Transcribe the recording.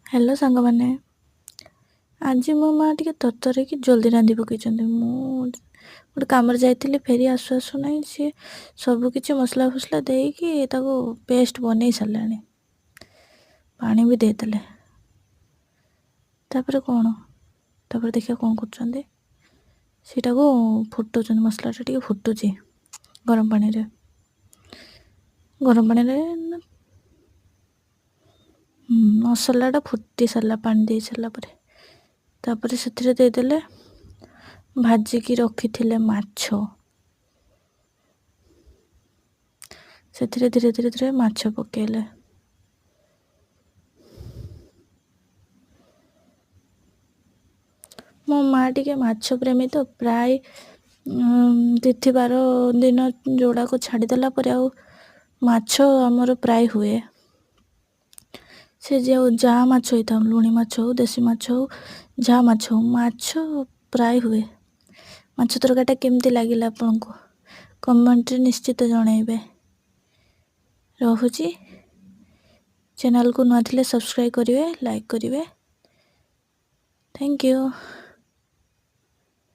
Hello ସାଙ୍ଗମାନେ, ଆଜି ମୋ ମା' ଟିକେ ତରତର ହେଇକି ଜଲ୍ଦି ରାନ୍ଧି ପକାଇଛନ୍ତି। ମୁଁ ଗୋଟେ କାମରେ ଯାଇଥିଲି, ଫେରି ଆସୁ ଆସୁ ନାହିଁ ସିଏ ସବୁକିଛି ମସଲା ଫସଲା ଦେଇକି ତାକୁ ପେଷ୍ଟ ବନେଇ ସାରିଲାଣି, ପାଣି ବି ଦେଇଦେଲେ। ତାପରେ କ'ଣ, ତାପରେ ଦେଖିବା କ'ଣ କରୁଛନ୍ତି। ସେଇଟାକୁ ଫୁଟାଉଛନ୍ତି, ମସଲାଟା ଟିକେ ଫୁଟୁଛି ଗରମ ପାଣିରେ। ଗରମ ପାଣିରେ ମସଲାଟା ଫୁଟି ସାରିଲା, ପାଣି ଦେଇ ସାରିଲା ପରେ ତାପରେ ସେଥିରେ ଦେଇଦେଲେ ଭାଜିକି ରଖିଥିଲେ ମାଛ। ସେଥିରେ ଧୀରେ ଧୀରେ ଧୀରେ ମାଛ ପକାଇଲେ। ମୋ ମା' ଟିକେ ମାଛ ପ୍ରେମୀ ତ, ପ୍ରାୟ ତିଥିବାର ଦିନ ଯୋଡ଼ାକ ଛାଡ଼ିଦେଲା ପରେ ଆଉ ମାଛ ଆମର ପ୍ରାୟ ହୁଏ। ସେ ଯେଉଁ ଯାହା ମାଛ ହେଇଥାଉ, ଲୁଣି ମାଛ ହଉ, ଦେଶୀ ମାଛ ହଉ, ଯାହା ମାଛ ହଉ, ମାଛ ପ୍ରାୟ ହୁଏ। ମାଛ ତରକାରୀଟା କେମିତି ଲାଗିଲା ଆପଣଙ୍କୁ କମେଣ୍ଟରେ ନିଶ୍ଚିତ ଜଣାଇବେ। ରହୁଛି। ଚ୍ୟାନେଲକୁ ନୂଆ ଥିଲେ ସବସ୍କ୍ରାଇବ୍ କରିବେ, ଲାଇକ୍ କରିବେ। Thank you.